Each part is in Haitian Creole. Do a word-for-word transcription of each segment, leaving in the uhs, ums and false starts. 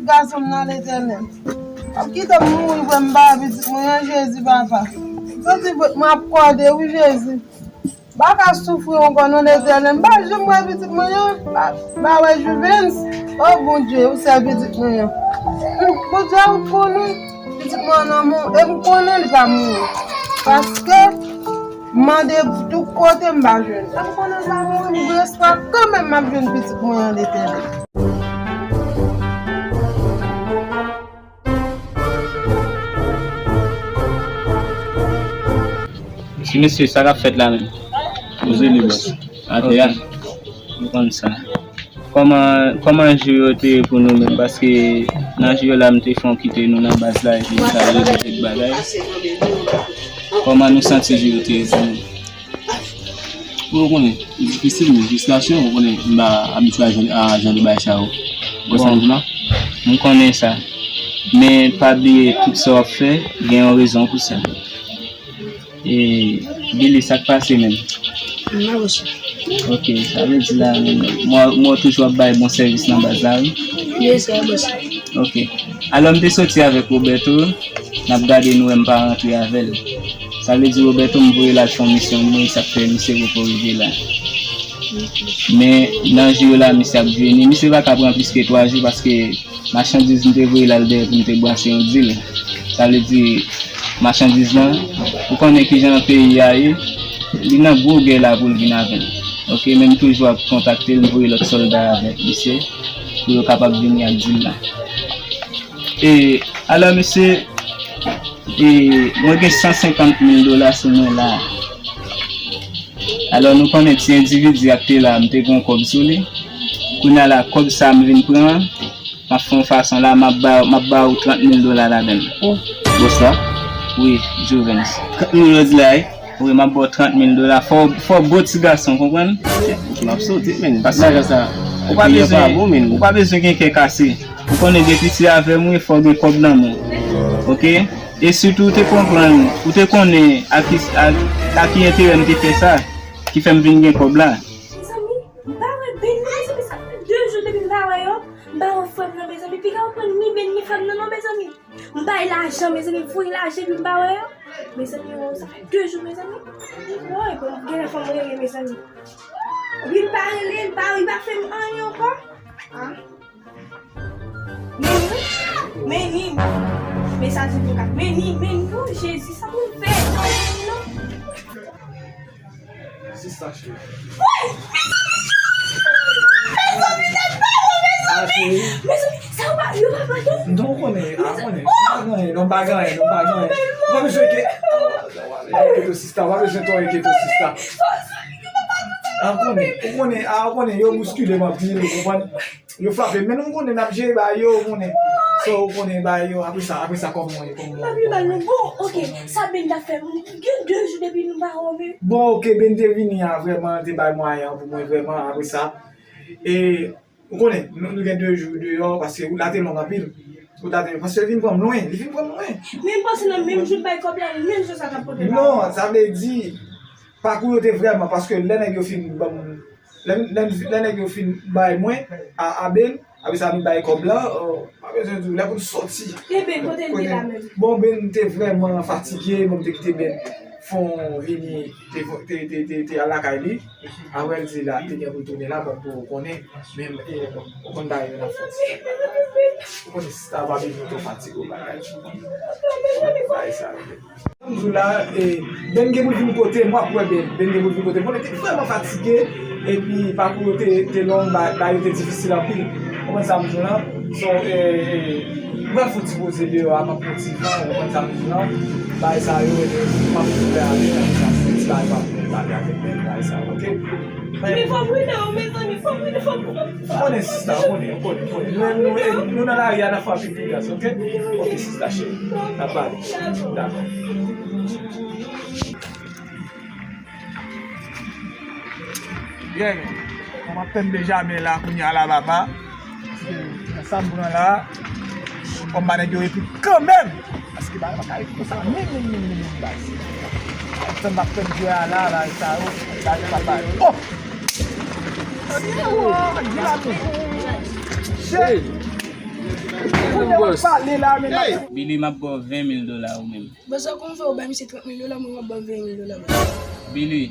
Gason m nan, Letènèl. W ap kite m mouri pou m pa wè pitit mwen an, Jezi, papa. M santi vant mwen ap kòde, wi, Jezi. M pa ka soufri ankò, non, Letènèl. M pa janm wè pitit mwen an. M pa, m pa wè Juvens. O Bondye, ou sèl pitit mwen an. Bondye, ou konnen pitit mwen an nan men w, e m konnen li pa mouri. Paske m mande tout kote, m pa jwenn. E m konnen l pa mouri, m gen espwa kanmenm m ap jwenn pitit mwen an, Letènèl. Ti mesye, sa k ap fèt la menm? Poze li, bòs. Atè a. Nou konn sa. Kòman, kòman jou yo te ye pou nou menm? Paske nan jou yo la, m te fè yon kite nou nan baz la, epi sa yo te fè bagay. Kòman nou santi jou yo te ye pou nou? Ou konnen, li difisil, men jis la, ou konnen, m pa abitye a jan, a jan de bagay sa yo. Ou konprann sa m di la? M konnen sa. Men pa bliye, tout sa w ap fè, gen yon rezon pou sa. E, Billy, sa k pase menm? M pa bòs. Ok, sa vle di la, mwen, mwen toujou ap bay bon sèvis nan baz la, wi. Yes, sir, bòs. Ok. Alò, m te soti avèk Roberto, n ap gade nou wè m pa rantre avè l. Sa vle di, Roberto, m voye l al fè yon misyon, mwen, sa k fè misye poko rive la. Men, nan jou yo la, misye ap vini. Misye pa ka pran plis ke twa jou, paske machandiz m te voye l al dèyè pou m te brase yon dil. Sa vle di, machandiz lan, ou konnen kijan peyi a ye, li nan gwo gè la pou l vin avè l. Ok, men m toujou ap kontakte l, m voye lòt sòlda avèk misye, pou yo kapab vini ak dil la. E, alò, mesye, e, mwen gen san senkant mil dola sou mwen la. Alò, nou konnen ti endividi a k te la, m te gen yon kòb sou li. Kounye a la, kòb sa a m vin pran an, m ap fè yon fason la, m ap ba, m ap ba ou trant mil dola ladan l. Oh. Bòs la? Wi, Juvens. Trant mil dola di la, wi? Wi, m ap ba w trant mil dola. Fò, fò w bon ti gason, konprann? Ok, m ap sote, men. Paske lajan sa, ou pa bezwen, ou pa bezwen gen kè kase. Ou konnen depi se avè m, wi, fò w gen kòb nan men w. Ok? E sitou, ou te konprann, ou te konnen a ki, a, a ki enterè m te fè sa, ki fè m vin gen kòb la. Mezanmi, m pa wè Ben, mezanmi, sa fè de jou depi m pa wè yo. M pa wè frè m nan, mezanmi. Piga yo pran ni Ben, ni frè m nan, non, mezanmi. M bay lajan, mezanmi, m voye lajan, epi m pa wè yo. Mezanmi, yo, sa fè de jou, mezanmi. Woy, bon, genlè fò m rele, mezanmi. Epi l pa rele, l pa, li pa fè m anyen ankò. Ah. Men ni, men ni, men sa di pou kat, men ni, men ni, oh, Jezi, sa pou m fè? Non, men ni, non. Sista cheri. Woy! Mezanmi, mezanmi, mezanmi, mezanmi, sa w pa, yo pa pran yo. Non, ou konnen, a, ou konnen. Ou pa gen anyen, non, ou pa gen anyen, non, ou pa gen anyen. Ou pa bezwen ke, enkyete w, sista, ou pa bezwen twò enkyete w, sista. A, ou konnen, ou konnen, a, ou konnen, yo bouskile m anpil, ou konprann? Yo frape m, men nou konnen n ap jere bagay yo, ou konnen. So, ou konnen bagay yo, apre sa, apre sa, kòman w ye, kòman w ye, kòman w ye? Bon, ok, sa Ben ta fè, gen de jou depi nou pa wè w, men. Bon, ok, Ben te vini a, vrèman, te bay mwayen an pou mwen, vrèman, apre sa. E, ou konnen, nou, nou gen de jou deyò, paske wout la te long anpil. Wout la te long, paske li vin pran m lwen, li vin pran m lwen. Men m panse nan menm jou l bay kòb la, menm jou sa t ap pote l. Non, sa vle di, pakou yo te vrèman, paske lè nèg yo fin ban m Lè, lè, lè nèg yo fin bay mwen, a, a Ben, apre sa nou bay kòb la, oh, pa bezwen di w, lè pou n soti. E Ben, kote l te la menm? Bon, Ben te vrèman fatige, bon, m te kite Ben fon vini, te, te, te, te, te al lakay li. Apre l di la, te gen pou l tounen la, bon, pou w konnen, men, e, bon, ou konn bagay yo nan fòs. Ou konnen sista pa bezwen twò fatige w bagay. Bagay sa yo. M di w la, e, Ben gen pou l vin kote m, w ap wè Ben. Ben gen pou l vin kote m. Konnen te vrèman fatige, epi pakou yo te, te long, ba, ba yo te difisil anpil. Ou konprann sa m di w lan? So, e, e, m pral fè yon ti poze deyò a, m ap pran ti van, ou konprann sa m di w lan? Bagay sa yo, e, m ap fè avèk sa, se ti bagay m ap pale avèk Ben, bagay sa yo, ok? Men fò m rele w, mezanmi, fò m rele, fò m, fò m. Ou konnen sista, ou konnen, ou konnen, ou konnen. Nou menm, nou, nou nan lari a, n ap fè anpil deplase, ok? Ok, sista cheri. N ap pale. Dakò. Byen, men. Bon, m ap tann Benjamin la, kounye a la, papa. Nan sa m pran la, kòm pa nèg yo epi kanmenm. Paske bagay pa ka ret konsa, menm, menm, menm, menm, menm, baz. Tann m ap tann jwè a la, bagay sa yo, bagay pa bay. Oh! Shit! Kounye a w ap pale la, men. Billy, m ap ba w ven mil dola ou menm. Bòs, sa kòman fè ou bay misye trant mil dola, mwen m ap ba w ven mil dola, bòs? Billy,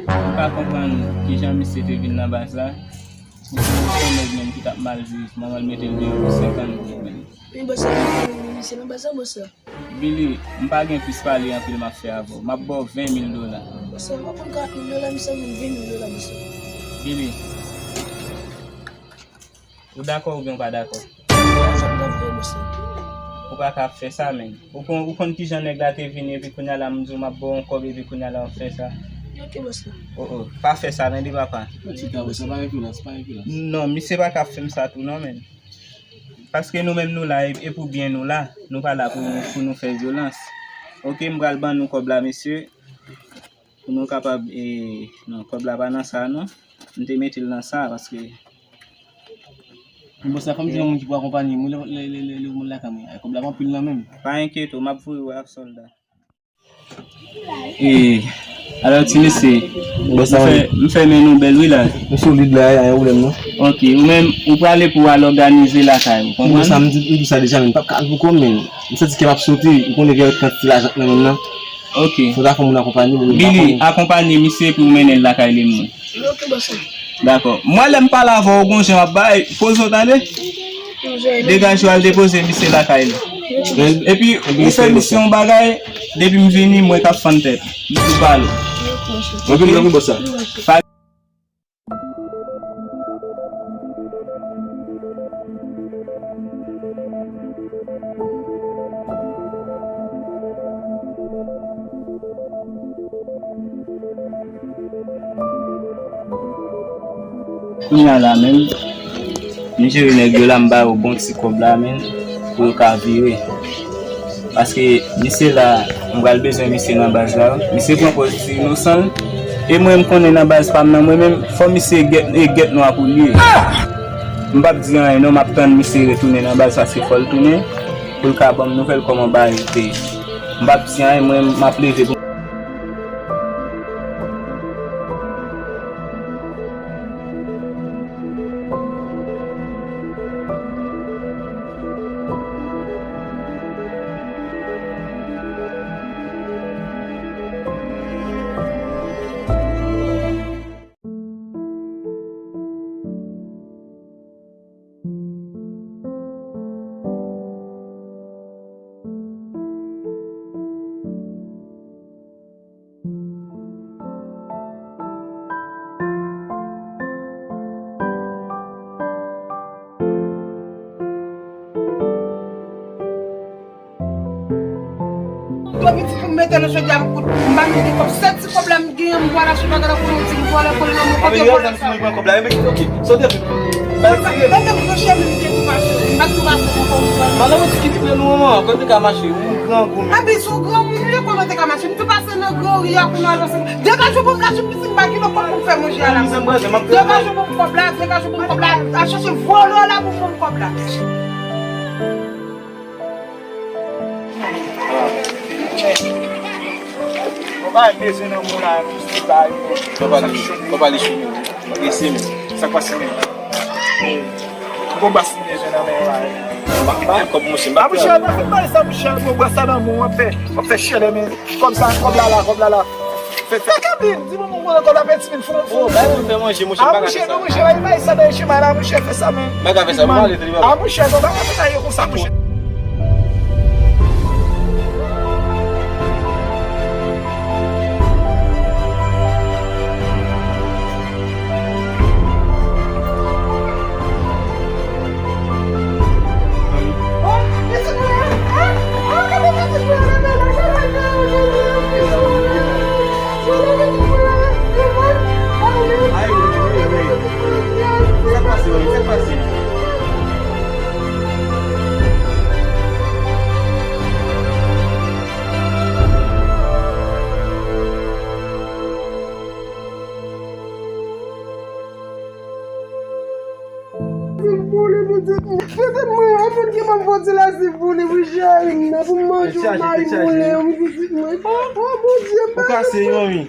m pa konprann kijan misye te vin nan baz la. Misye se yon nèg menm ki t ap mal viv, manman l mete l deyò pou senkant goud menm. Men bòs, sa misye nan baz la, bòs la. Billy, m pa gen plis pale anpil m ap fè avè w. M ap ba w ven mil dola. Bòs, m pa konn karant mil dola, misye vin ven mil dola, bòs. Billy, ou dakò oubyen w pa dakò? Sa m t ap fè, bòs. Ou pa ka ap fè sa, menn. Ou konn, ou konn kijan nèg la te vini, epi kounye a la m di w m ap ba w yon kòb, epi kounye a la w ap fè sa. Ok, bòs. O, o, pa fè sa, tande papa. Pa chita, bòs, pa gen vyolans, pa gen vyolans. Non, misye pa ka ap fè m sa tou, non, menn. Paske nou menm nou la, e, e pou byen nou la. Nou pa la pou, pou nou fè vyolans. Ok, m pral ban nou kòb la, mesye. Pou nou kapab, e, non, kòb la pa nan sa, non. M te mete l nan sa, paske. Bon, sa fè m jwenn yon moun ki pou akonpanye m, wi, lè, lè, lè, lè, lè moun lakay mwen. Ay, kòb la pa anpil nan men m. Pa enkyete w, m ap voye w ak sòlda. E, alò, ti mesye, m fè, m fè men nou bèl, wi, la. M solid la, pa gen pwoblèm, non. Ok, ou menm, ou prale pou w al òganize lakay ou, konprann? Bon, sa, m di, m di sa deja, men m p ap ka al pou kò m, men m santi kè m ap sote, ou konnen kè kantite lajan k nan men m nan. Ok. Fò ta fè moun akonpanye, men m pa Billy, konnen. Akonpanye misye pou w mennen l lakay li, mwen. Ok, bòs. Dakò. Mwen, lè m pale avè w, gon jan w ap bay, poze w tande. Degaje w al depoze misye lakay li. Epi, ou fè misye yon bagay, depi m vini, mwen k ap fann tèt. M tou pale. Ok, m pran bòs sa. Kounye a la menm, m jere nèg yo la, m ba yo bon ti kòb la, menn, pou yo ka vire. Paske misye la, m pral bezwen misye nan baz la, wi. Misye pran pòz ti inosan l. E mwen, m konnen nan baz pa m nan, mwen menm, fò misye gèt, e gèt nwa pou l ye. M p ap di anyen, non, m ap tann misye retounen nan baz, paske fò l tounen, pou l ka ban m nouvèl kòman bagay yo te ye. M p ap di anyen, mwen, m ap leve pou Gwo pitit pou m mete nan chòdya m kout. M pa mete kòb. Sèl ti kòb la m genyen, m pral achte bagay la pou nou di m vòlè kole nan men kote vòlè sa. Mwen pran kòb la, e men ki ok. Sote tout. Mwen menm gwo chèm m te tou mache. M pa tou mache pou kòb. Madanm ou ti ki pi pre nou manman, kote ka mache, ou grangou menm. Abi sou granmoun ou ye, kòman te ka mache? M tou pase nan gran ri a pou m al ansanm. Degaje w pou m lache pitit m pa gen nan kòb pou m fè manje a la. Degaje w pou m kòb la, degaje w pou m kòb la. Al chèche vòlè la pou m kòb la. Ou pa bezwen nan moun la, tout se ba yo. Fò pale, fò pale sou nou. Prese men. Sa k pase men? Ou gon bas m bezwen nan men yo la. M pa, m pa gen kòb, monchè, m pa. A, monchè, pa fè bay sa, monchè, gwo bras sa nan men w, w ap fè, w ap fè chèlè, men. Kòb sa, kòb la la, kòb la la. Fè, fè. Fè kabin, di mwen, mwen, kòb la, fè ti min, fè, fè. Oh, bay mwen fè manje, monchè, m pa ka fè sa. A, monchè, non, monchè, bay, bay sa, bay chemay la, monchè, fè sa, men. M pa ka fè sa, m pa ale, li pa. A, monchè, non, pa ka fè bagay konsa, monchè. Zil boule, pitit mwen. Pitit mwen, an moun ki ban m fon ti la zil boule, wi, cheri m nan, pou m manje yon mayi moulen, wi, pitit mwen. O, o, Bondye, m pa janm wè.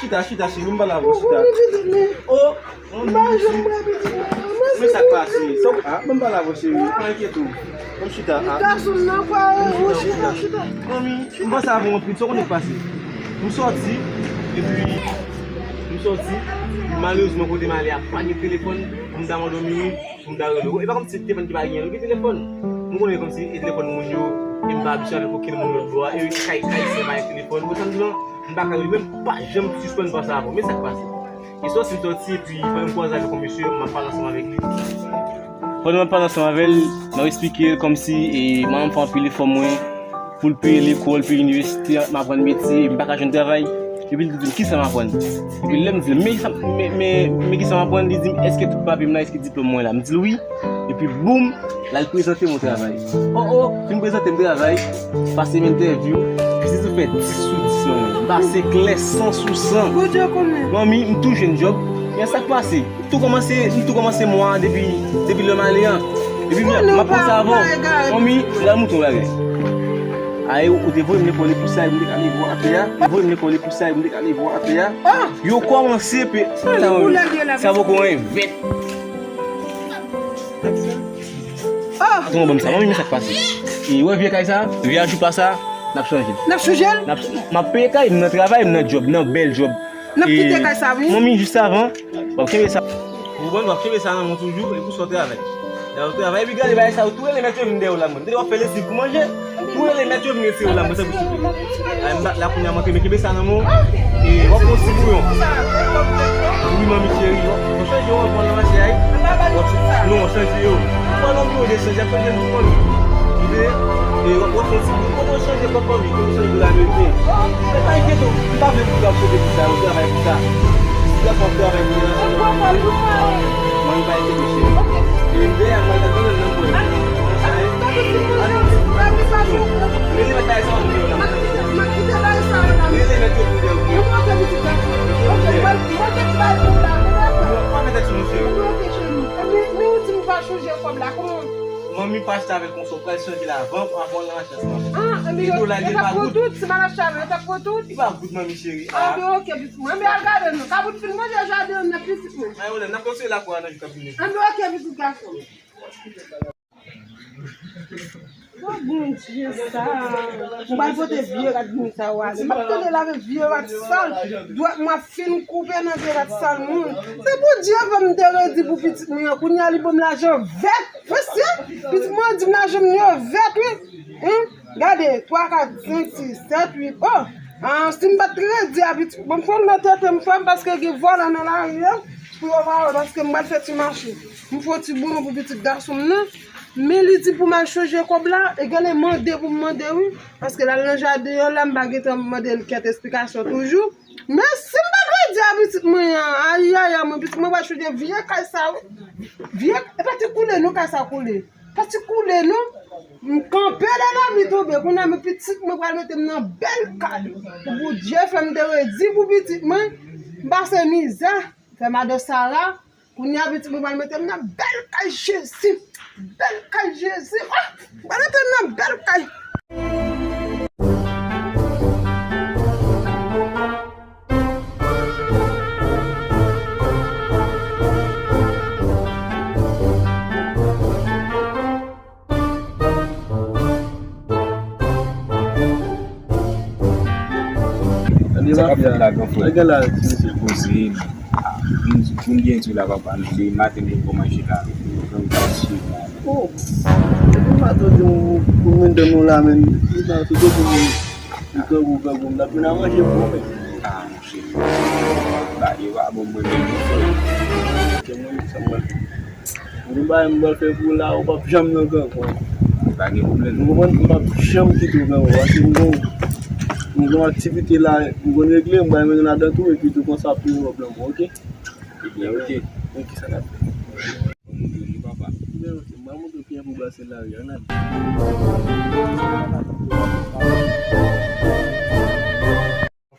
Chita, chita, cheri, m pale avè w, chita. O, m pa janm wè pitit mwen. Men sa k pase? Sa w, ah, ban m pale avè w, cheri. Pa enkyete w. Ban m chita, ah. Gason nan pa ou chita, chita. Manmi, m panse avè w anpil, sa w konnen k pase? M sòti, epi, m sòti, malerezman, kote m ale a, pa gen telefòn, pou m ta mande w minit, pou m ta rele w. E pa kòmsi se telefòn ki pa gen, gen telefòn. M konnen kòmsi e telefòn moun yo, e m pa abitye avèk okenn moun lòt bò a, e kay, kay, se pa gen telefòn. Ou konn sa m di w lan? M pa ka rele, men m pa janm sispann panse avè w. Men sa k pase? E sòti, m sòti, epi pandan m kwaze avèk yon mesye, m ap pale ansanm avèk li. Pandan m ap pale ansanm avè l, m ap esplike l kòmsi, e, manman m fè anpil efò mwen pou l peye lekòl, peye inivèsite, m aprann metye, epi m pa ka jwenn travay. Epi l di m, "Kisa m aprann?" Epi lè m di l, "Men sa, men, men, men kisa m aprann?" Li di m, "Èske tout papye m la, èske diplòm mwen la?" M di l, "Wi." Epi boum, l al prezante m yon travay. O, o, fin prezante m travay, pase m entèvyou, pitit ou fè dis sou dis, manmi. M pase klè san sou san. Bondye konnen. Manmi, m tou jwenn djòb. Men sa k pase? M tou kòmanse, m tou kòmanse mwa a depi, depi lè m ale an. Epi m ap panse avè w. Manmi, la mouton bagay. Ay, ou te voye m lekòl, e pou sa, e m te ka leve w atè a. Ou te voye m lekòl, e pou sa, e m te ka leve w atè a. Yo kòmanse pe, sa poko yon event. Atann, ban m sa, manmi, men sa k pase. E wè vye kay sa, vye ajoupa sa, n ap chanje l. N ap chanje l? N ap, m ap peye kay, m nan travay, m nan djòb, nan bèl djòb. N ap kite kay sa, wi. Manmi, jis avan, w ap kenbe sa. Ou konprann, w ap kenbe sa nan men w toujou, e pou sa w travay. Lè w travay, epi gade bagay sa yo, tou rele mèt yo vin dèyè w la, mwen. Tande w ap fè lesiv pou manje. Tou rele mèt yo vin retire w la, mwen, tankou ti bebe. Ay, m bat la kounye a, mwen, men kenbe sa nan men w. E w ap pran ti bouyon. Wi, manmi cheri, w ap, w ap chanje yo, w ap pran nan mache a, wi. W ap, non, chanje yo. Ou pran nan biwo de chanje, ap chanje l pou manmi. Tande? E w ap, w ap pran ti bouyon. Kote w chanje kòb manmi, kote w chanje dòla ameriken. Men pa enkyete w, m pa vle pou w ap sote pou sa, w travay pou sa. Si w ap travay pou sa, manmi pa enkyete cheri. E m dèyè a, m al tann nan kwen. Rele mèt bagay sa yo la. Rele mèt yo pou dèyè. Manmi pa achte avèk yon sou pral chanje la avan, avan l nan achte ansanm. Ah, e dola yo t ap pran tout, si m al achte avè yo, yo t ap pran tout. Li pa gout, manmi cheri. Ah, ben, ok, pitit mwen. Anben, al gade nou. Kabout fin manje jaden an nan, pitit mwen. Ay, wè, n ap kontinye lakou a nan jou k ap vini. Anben, ok, pitit gason. O Bondye sa. Mwen pral pote vye rad moun sa yo ale. M ap tande l avèk vye rad sal. Dwèt mwen ap fin koupe nan vye rad sal moun. Se Bondye fè m te redi pou pitit mwen an. Kounye a li ban m lajan vèt. Mesye, pitit mwen an di m lajan m yo vèt, wi. Hein? Gade, twa, kat, senk, sis, sèt, uit. Oh! Ah, si m pa t redi a pitit, bon, m fè m nan tete m fè m paske gen vòlè nan lari a. Pou yo pa wè, paske m pral fè ti mache. M fè yon ti bouyon pou pitit gason m nan. Men li di pou m al chanje kòb la, e genlè mande pou m mande, wi. Paske l al nan jaden an la, m pa gentan mande l kèk esplikasyon toujou. Men si m pa t redi a pitit mwen an, ayayay, mwen, pitit mwen pral chanje vye kay sa, wi. Vye, e pa ti koule non kay sa koule. Pa ti koule non. M kanpe lè lapli tonbe. Kounye a, men pitit mwen pral mete m nan bèl kay. Pou Bondye fè m te redi pou pitit mwen. M pase mizè. Fè madan Sara. Kounye a, pitit mwen pral mete m nan bèl kay Jezi. Bèl kay Jezi. Ah! Pral mete m nan bèl kay. Sa k ap fèt la, gran frè? Sa gen la, ti mesye? Poze, vin, vin byen di w la, papa, nou de maten nou poko manje la. Oh, depi maten w di w pou mwen dan nou la, men, li pa sou kote pou mwen. Li grangou, grangou, m t ap vin a manje pou mwen. Ah, monchè. Bagay yo pa bon, mwen menm. Se mwen, se mwen. Mwen, bagay m pral fè pou ou la, ou p ap janm nan grangou. Pa gen pwoblèm. Ou konprann? M p ap janm kite w grangou. Paske m gon, m gon aktivite la, m konn regle, m pral mennen ladan tou, epi tou konsa ap pi bon pou mwen, oke? Ebyen, oke. Oke, sa n ap fè. Ebyen, oke, m pral montre w kijan pou w brase lari a, n ale.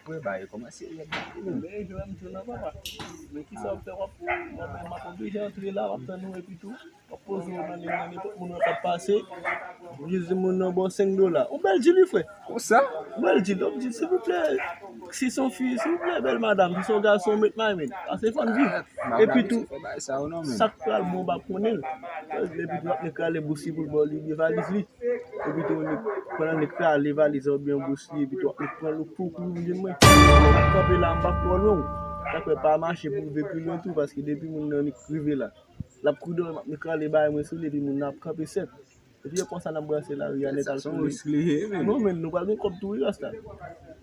Frè, ba Bagay kòmanse rèd la, wi, men. Men, jwè m di w nan, papa. Men kisa w ap fè, w ap, w ap, m ap oblije antre la, w ap tann ou, epi tou, w ap poze w nan liy nan, nenpòt moun wè k ap pase. Jis di moun nan ba w senk dola. Yon bèl dil, wi, frè. Konsa? Yon bèl dil, w ap di, silvouplè, si se yon fi, silvouplè, bèl madanm, si se yon gason, met may men. Pase fò n viv. Epi tou, sa k pral bon, w pa konnen l. Epi tou, w ap met krale bous li pou l ba w li, valiz li. Epi tou, nèg, pandan nèg krale valiz la oubyen bous li, epi tou, ap pran lòt pou, pou vin mwen. M ap kanpe la, m p ap twò lwen. Sa fè pa mache pou rive pi lwen tou, paske depi moun nan rive la, l ap kouri dèyè m, ap krale bagay mwen sou li, epi moun nan ap kanpe sèk. Epi yo konsa n ap brase lari a nèt al kouri. Non, men nou pral gen kòb tou, wi, rasta.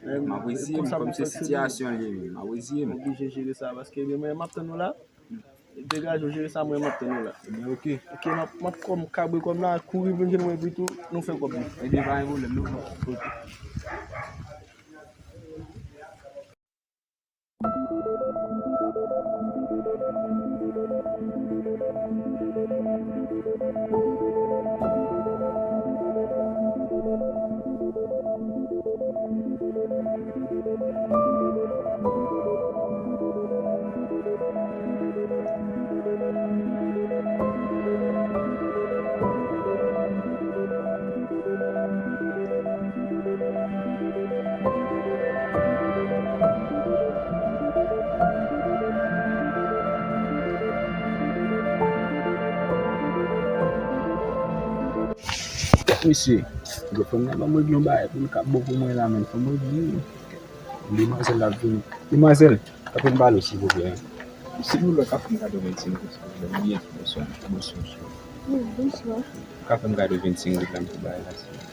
M ap reziye m, kòm se sitiyasyon li ye, men m ap reziye m. Oblije jere sa, paske ebyen mwen, m ap tann nou la. Degaje w, jere sa, mwen m ap tann ou la. Ebyen, oke. Oke, m ap, m ap kòm kabre kòm la, kouri vin jwenn mwen epi tou, nou fè kòb nou. Ebyen, pa gen pwoblèm, nou fè. Oke. Mesye, fò m nan ban m regle yon bagay pou l ka bon pou mwen la, men fò m regle li. Demwazèl la ap vini. Demwazèl, ka fè m pale w, silvouplè. Silvouplè, ka fè m kado vennsenk goud, silvouplè. Wi, bonswa. Bonswa, mesye. Wi, bonswa. Ka fè m kado vennsenk goud la, m pou bay la, silvouplè.